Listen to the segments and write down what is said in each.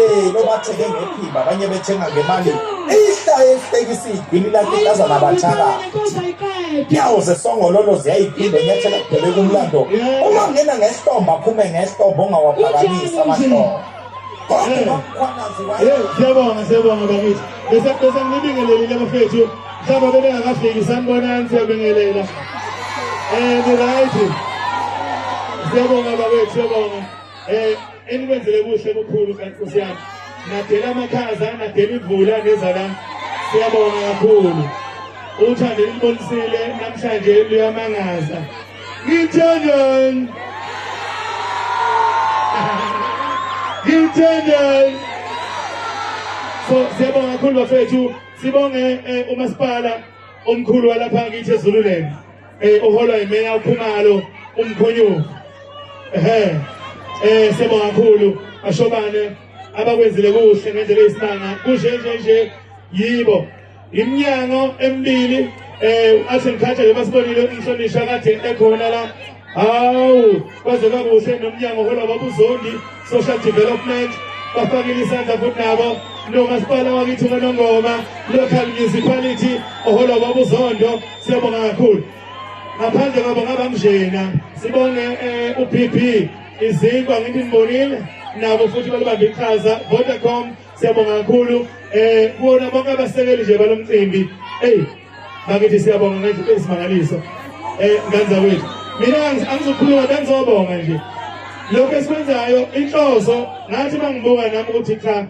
Abathengeli obathenge ngephimba abanye bethenga ngemali ihla ehlekisa igwili lakhe nabathakathi. Nyawo zesongololo ziyayiphinda enyathela kudele kumlando. Uma ngena ngehlombe aphume ngehlombe ongawaphakamisi amahlombe. Siyabonga, siyabonga bakithi. Bese bese nginibingelelile bafethu. Mhlawumbe bebengakafiki sanibonani siyabingelela. Ni right. Siyabonga bakwethu, siyabonga. Enikwenzele kuhle kukhulu Nkosi yami. Nadela amakhaza, nadela imvula neza la. Siyabonga kakhulu. Uthando elibonisile namhlanje luyamangaza. Ngithandani. Ngithandani. So siyabonga kakhulu bafethu. Sibonge umasipala omkhulu walapha kithi eZululand. Oholwa imeya uKhumalo umkhonyovu. Ehhe. Siyabonga kakhulu ashobane abakwenzile kuhle ngendlela eyisimanga. Kushe nje nje yibo. Iminyango emibili athi ngikhatsha nje basibonile umhlonishwa kade ekhona la. Hawu, kwaze kwakuhle nomnyango oholwa babuZondi Social Development bafakile isandla futhi nabo nomasipala wakithi kaNongoma Local Municipality oholwa babuZondo, siyabonga kakhulu. Ngaphandle kwabo ngabamjena sibonge uBP izinkwa ngithi nibonile nabo futhi balibambe iqhaza. Vodacom siyabonga kakhulu kuwona bonke abasekeli nje balomcimbi. Hey bakithi siyabonga ngendlela eyisimangaliso. Nganza kwethu mina angizokhuluma bengizobonga nje lokho esikwenzayo. Inhloso ngathi bangibuka nami ukuthi cha,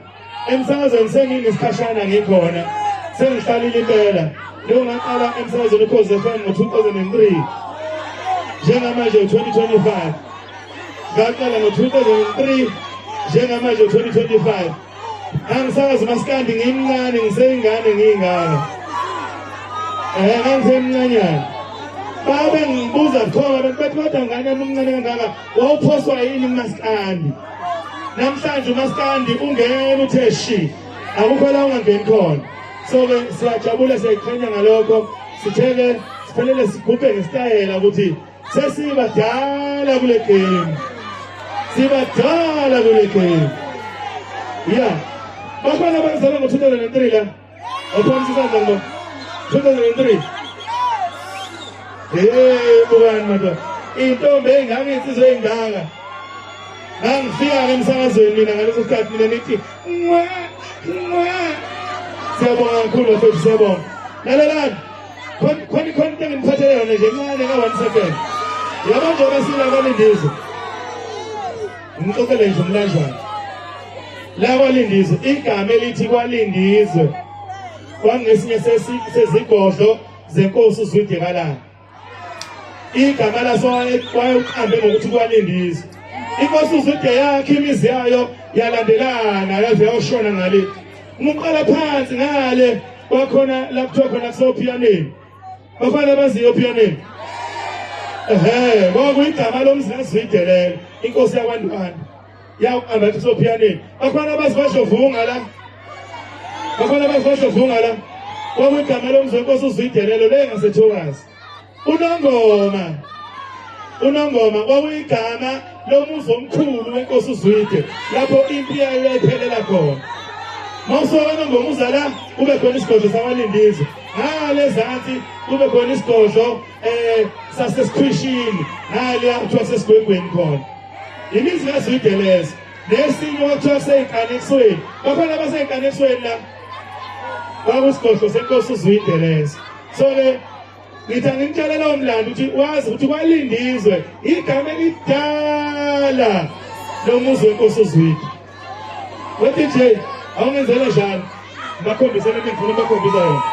emsakazweni senginesikhashana ngikhona, sengihlalile impela. Leyo ngaqala emsakazweni Ukhozi FM ngo-2003, njengamanje u-2025. Ngaqala ngo-2003, njengamanje u-2025. Ngangisakaza umaskandi ngimncane, ngiseyingane, ngiyingane, ngangisemncanyana. Babe ngibuza khona abantu bathi, kodwa ngane yami umncane kangaka wawuphoswa yini umaskandi? Namhlanje umaskandi ungena uthe shi, akukho la ungangeni khona. So-ke siyajabula, siyayiqhenya ngalokho. Sitheke sifanele sigubhe ngesitayela ukuthi sesibadala kule game, sibadala kule game. Ya, bakhona abazalwa ngo-2003 la, awuphakamisa isandla ngibona 2003. Hey, bukani madoda, intombi ey'ngaka, insizwa ey'ngaka. Ngangifika-ke emsakazweni mina ngaleso sikhathi, mina nithi nwa nwa. Siyabonga kakhulu bafethu, siyabonga. Lalelani, khona khona into engimuphathele yona nje encane ka-1 second. Yabo, njengoba sila kwaLindizwe, ngixoxele nje umlanjwana la kwaLindizwe. Igama elithi kwaLindizwe kwangesinye sezigodlo zenkosi uZwide kaLanga. Igama laso wayeuqambe ngokuthi kwaLindizwe. Inkosi uZwide yakhe imizi yayo yalandelana yaze yayoshona ngale. Uma uqala phansi ngale kwakhona la kuthiwa khona kusophiyaneni, bafana abaziyo ophiyaneni, ehe, kwakuyigama lomzi kaZwide lelo. Inkosi yakwaNdwandwe yawuqamba ukuthi kusophiyaneni. Bakhona abazi kwaDlovunga la, bakhona abazi kwaDlovunga la, kwakuyigama lomzi wenkosi uZwide lelo le ngaseThokazi. UNongoma, uNongoma kwakuyigama lomuzi omkhulu wenkosi uZwide lapho impi yayo yayiphelela khona. Mawusuka kaNongoma uza la kube khona isigodlo sakwaLindizwe, ngale ezansi kube khona isigodlo sasesikhwishini, ngale kuthiwa sesigwegweni khona. Imizi kaZwide lezo. Nesinye kwakuthiwa seyinkanisweni, bakhona abaseyinkanisweni la, kwakusigodlo senkosi uZwide leso. So-ke ngithi angimtshele lowo mlando ukuthi wazi ukuthi kwaLindizwe igama elidala lomuzi wenkosi uZwide. We DJ, awungenzele njalo, bakhombise lento engifuna ubakhombisa yona.